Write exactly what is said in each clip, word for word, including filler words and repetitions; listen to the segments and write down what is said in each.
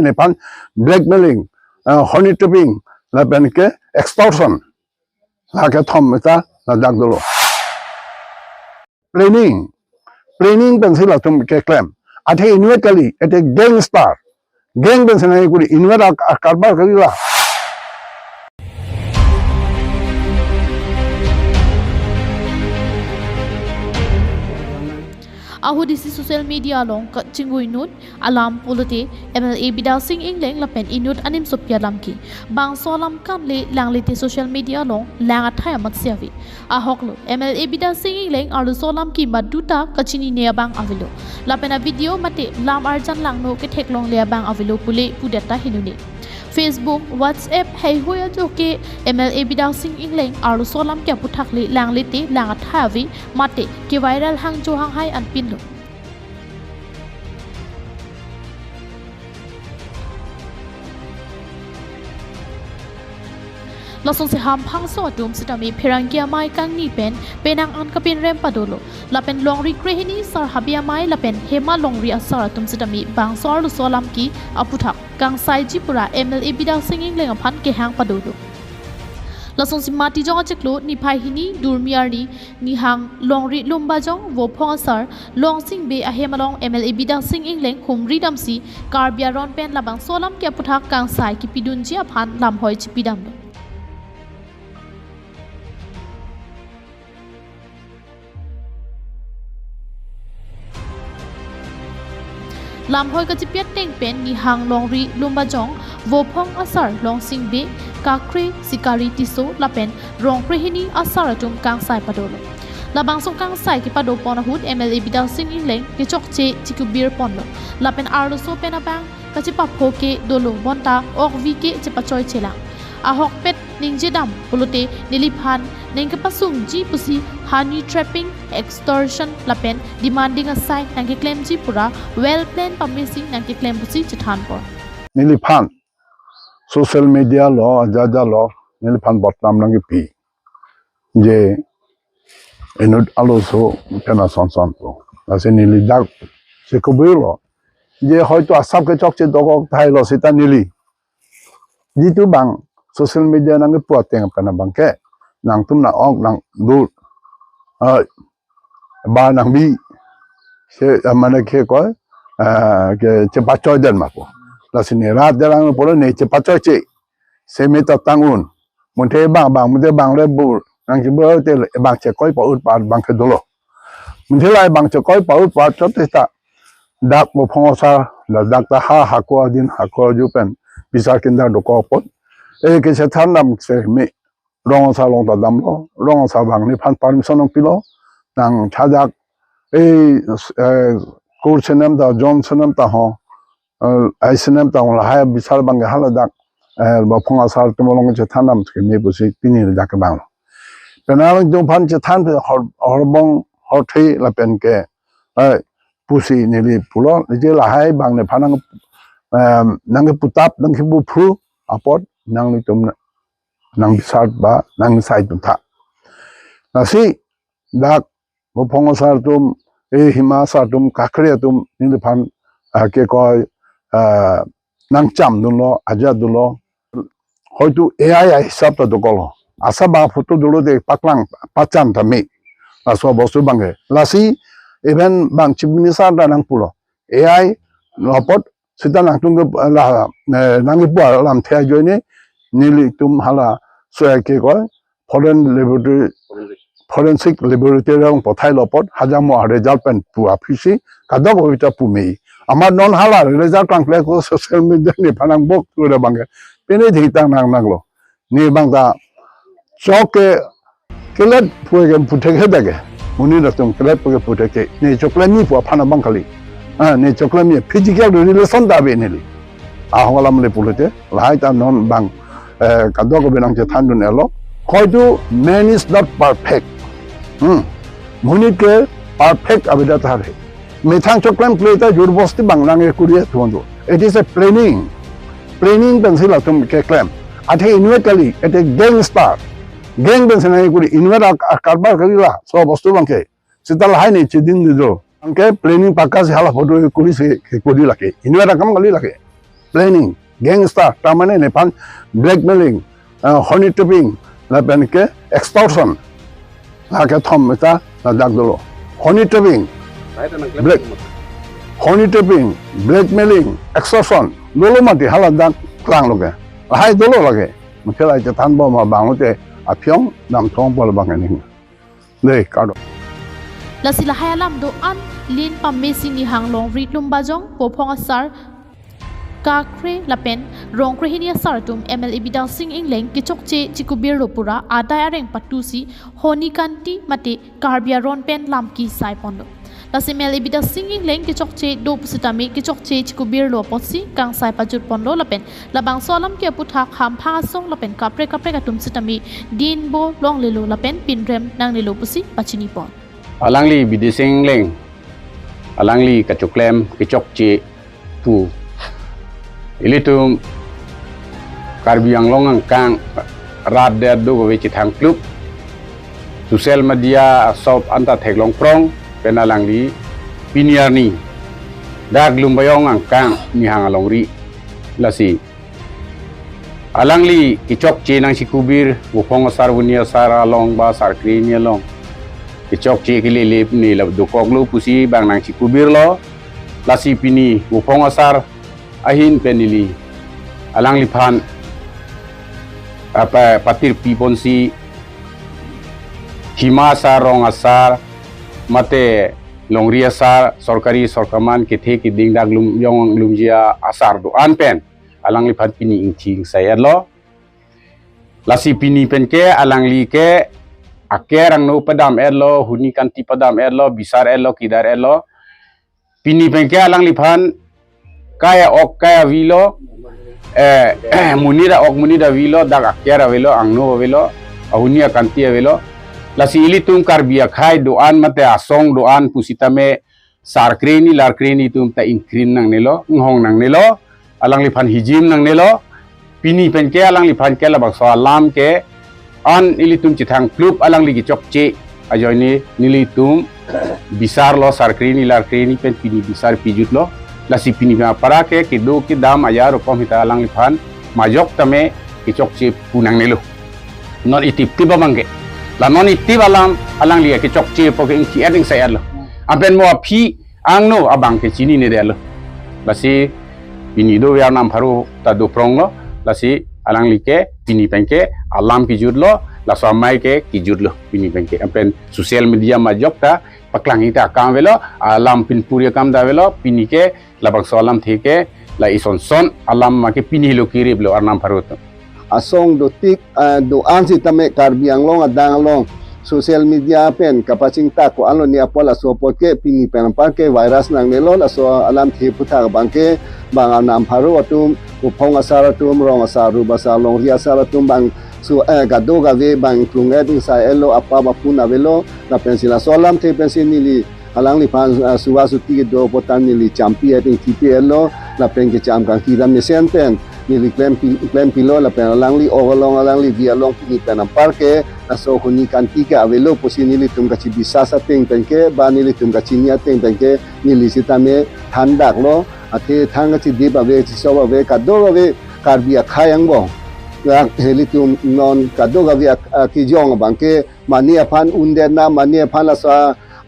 Nephan blackmailing, uh, honey trapping, lapen ke extortion. Lake thom meta ladak dolo. Planning, planning pensi latum keklem. Athe inutvet kali, athe gangster. Gang pensi nangkuri, inutvet ak-, akarbar kali la. Ahut isi social media along kachingui inut alam pulote M L A Bidya Sing Engleng lapen inut animsopi alam ke. Bangso alam kanle langle te social media along lang athai amat si ave. Ahoklo, M L A Bidya Sing Engleng arloso alam ke maduta kachinine abang avelo. Lapen a video mate lam arjan langno ketheklongle abang avelo pule pudet ta hinune. Facebook, WhatsApp, heihui ajo ke M L A Bidya Sing Engleng arloso alam ke aputhak le langle te lang athai ave mate ke viral hangjo hanghai anpinlo. Lasonsi hamphangso atum sitame pherangke amei kangni pen penang an kapinrem padolo. Lapen longri krehini sar habe amei lapen Hema Longri asar atum sitame bangso arloso alam ke aputhak kangsaiji pura M L A Bidya Sing Engleng aphan kehang padolo. Lasonsi Matijong achiklo niphai hini durmi arni Nihang Longri Lumbajong Vophong asar Longsing Bey ahem along M L A Bidya Sing Engleng humri damsi Karbi aron pen labangso alam ke aputhak kangsai kipidunji aphan lamhoi chipidamlo. Lamhoi kachipi ateng pen Nihang Longri Lumbajong Vophong asar Longsing Bey, Kakre, Sikari Tisso lapen rong krehini asar atum kangsai padolo. Labangso kangsai kepado pon ahut M L A Bidya Sing Engleng kechokche chikubir ponlo. Lapen arloso pen abang kachepapho ke dolo bonta okvi ke chepachoichelang. Ahokpet ningjedam pulote neliphan nangkepasungji pusi honey trapping, extortion lapen demanding asai nangkeklemji pura well plan pamesi nangkeklem pusi chethan pon. Neliphan social media lo, ajaja lo, neliphan botnam nangkepi. Je inut arloso kena son son po. Lasi neli dak si kubirlo. Je hoito asap kechokche dokok tahai lo sita neli. Jitu bang social media nangkepu ateng pen abang ke nangtum na ok nang dur. Ai, ba nangbi. Se, eh, mane ke koi, eh, ke chepachoi den ma po. Lasi ne rat jalang pulo ne chepachoiche. Seme ta tang un. Mungthe bang, bang, mungthe bang le bur. Nangkebur te bang chekoi pa-ut pa-at bang ke dolo. Mungthe lai bang chekoi pa-ut pa-at chot ta. Dak Vophong asar, la dak ta ha hako adin hako aju pen bisar kinda dokok apot. E kechethan dam seme. Rong asar along ta damlo, rong asar bang neliphan permission nangpilo, nang chajak, eh, eh, Kur senem ta, John senem ta ho, eh, ai senem ta ho, lahai bisar bang ke haladak, eh, Vophong asar atum along chethan dam keme pusi pini dak ke bang. Penang atum aphan chethan pe hor, horbong, horthe lapen ke, eh, pusi neli pulo, je lahai bang nephan nang, eh, nangkeputap, nangkebuphu, apot, nanglitum nang bisar ba nang sai atum tha. Lasi dak Vophong asar atum, eh, Hema asar atum, Kakre atum neliphan, ah, ke koi, ah, nangcham dunlo, aja dunlo. Hoito A I ahisap ta dokoklo. Asa ba photo dolo te paklang pachan tame. Laso bostu bang ke. Lasi even bang Chief Minister ta nangpulo. A I lo apot sita nangtum ke la, eh, nangkepu alamthe ajoine nelitum hala so ke koi foreign laboratory, forensic laboratory along pathai lo apot hajamo result pen pu aphisi kadokave ta pu me. Amat non hala result kangkle ko social media nephan nangbok tu da bang ke. Pine thitang nang nanglo. Ne bang ta chok ke kelet pu ke puthek he da ke. Monit atum kelet pu ke puthek ke. Ne choklem ni pu aphan abang kali. Ah, ne choklem ni physical relation ta ave neli. Ahok alam le pulote, lahai ta non bang, eh, kadokave nangchethan dun-elo. Hoito man is not perfect. Hmm. Monit ke perfect avedet tahai. Methang choklemkle ta jor bosti bang nangkuri atum do. It is a planning. Planning pensi latum keklem. Athe inutvet kali, athe gangster. Gang pensi nangkuri, inutvet ak-, akarbar kali laso bostu bang ke. Sita lahai ne chedin di do. Bang ke planning pakka si hala photo kuri si kuri lake. Inutvet akam kali lake. planning, gangster, ta mane nephan blackmailing, uh, honey trapping, lapen ke extortion. Lake thom ta ladak dolo. Honey trapping, black, honey trapping, blackmailing, extortion. Dolo mati haladak klanglo ke. Lahai dolo lake. Mungkin lahai chethan bom abang te aphiong damthong pol bang ening. Dei, kado. Lasi lahai alam do-an lin pamesi Nihang Longri Lumbajong, Vophong Asar, Kakre lapen Rongkrehini Asar atum M L A Bidya Sing Engleng kechokche chikubirlo pura adai areng patusi Honi Kanti mate Karbi aron pen lam kisai ponlo. Lasi M L A Bidya Sing Engleng kechokche do pusitame kechokche chikubirlo apotsi kangsai pajut ponlo lapen labangso alam ke aputhak hamphang asong lapen kaprek kaprek atum sitame dinbo longlelo lapen pinrem nangnelo pusi pachini pon. Alangli Bidya Sing Engleng, alangli kachoklem kechokche pu ilitum Karbi Anglong angkang rat det do kave chethang klup, social media asop anta theklong prong pen alangli pini arni dak Lumbajong angkang Nihang Longri, lasi alangli kechokche nangchikubir Vophong Asar, Honi Asar along ba Sarkrehini along kechokche kelele ne la dokoklo pusi bang nangchikubirlo. Lasi pini Vophong Asar ahin pen neli alangliphan apa patirpi ponsi Hima Asar, Rong Asar mate Longri Asar, sorkari sorkaman kethe keding dak Lumbajong Lumjia asar do-an pen alangliphan pini ingthi ingsai etlo. Lasi pini pen ke alangli ke aker angno padam etlo, Honi Kanti padam etlo, bisar etlo, kidar etlo. Pini pen ke alangliphan kai a-ok kai avi lo, eh, monit a-ok monit avi lo, dak aker avelo, angno avelo, ahoni akanti avelo. Lasi ilitum Karbi akhei do-an mate asong do-an pusitame Sarkrehini Larkrehini atum ta ingkrin nangnelo, inghong nangnelo, alangliphan hijim nangnelo. Pini pen ke alangliphan ke labangso alam ke an ilitum chethang klup alangli kechokche ajoine nelitum bisarlo, Sarkrehini Larkrehini pen pini bisar pijutlo. Lasi pini pen apara ke kedo kedam ajar rukom hita alangliphan majok tame kechokche pu nangnelo. Non itip tip abang ke. La non itip alam alangli kechokche pu ke ingthi et ingsai etlo. Anpen mo aphi angno abang ke chinine detlo. Lasi pini do ya nam pharo ta do pronglo. Lasi alangli ke pini pen ke alam kejutlo, laso amei ke kejutlo pini pen ke. Anpen social media majok ta paklang ita akam avelo, alam pinpuri akam ta avelo, pini ke labangso alamthe ke la isonson alam ma ke pini lo kiriplo arnam pharo atum. Asong dotik, ah, do-an sitame Karbi Anglong adang along social media pen kapachingta ko-an lo ne apot laso apot ke pini pen apar ke virus nangnelo, laso alamthe aputhak abang ke bang arnam pharo atum, Vophong Asar atum, Rong Asar, Rup Asar, Longri Asar atum bang su, eh, kado kave bang klung et ingsai etlo, apap apun avelo, lapensi laso alamthe pensi neli alangliphan, ah, suva suti kedo apot ta neli champi et ingthipi etlo, lapen kecham kangki dam mesen pen neli klempi, klempilo, lapen alangli ok along, alangli vi along pini pen apar ke laso Honi Kanti ke avelo pusi nelitum kachibisas ateng pen ke ba nelitum kachini ateng pen ke neli sitame thandaklo, athe thang kachidip ave, chisop ave, kado ave Karbi akhei angbong. Ya, nelitum non kado ave ak-, akejong abang ke mane aphan un-edetna, mane aphan laso,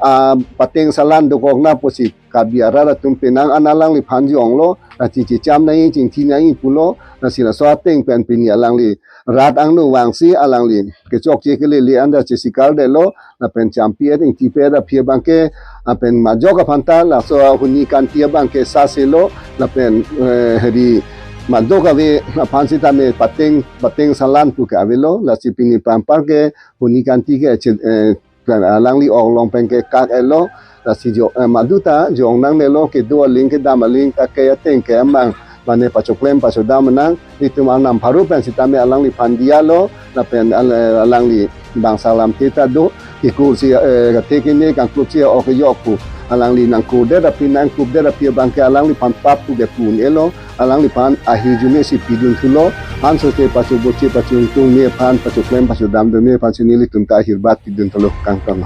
ah, pateng salan dokokna pusi Karbi arat atum penang an alangliphan jonglo, la chichi cham nangji, chingthi nangji pulo, lasi laso ateng pen pini alangli rat angno vangsi alangli kechokche kelele anta chesi kardetlo, lapen champi et ingthipi et aphi abang ke, lapen majok aphan ta laso Honi Kanti abang ke saselo, lapen, eh, heri majok ave aphan sitame pateng, pateng salan pu ke avelo, lasi pini pen apar ke Honi Kanti ke, eh, alangli ok along pen ke kak etlo, lasi jo, eh, madu ta jong nangnelo, kedo aling kedam aling ta ke ateng ke amang mane pachoklem pachodam nang, itum arnam pharo pen sitame alangliphan diya lo, lapen al-, alangli bangsa alamthe ta do, kekur si, eh, kathe kene kangklup si ok yok pu, alangli nangkurdet aphi nangkupdet aphi abang ke alangliphan pap pu ke pu un-elo, alangliphan ahirjume si pidun thulo, anso te pachoboche pachingtung me aphan pachoklem pachodam do me aphan si nelitum ta ahirbat pidun thulo kangton.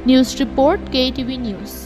News report, K T V News.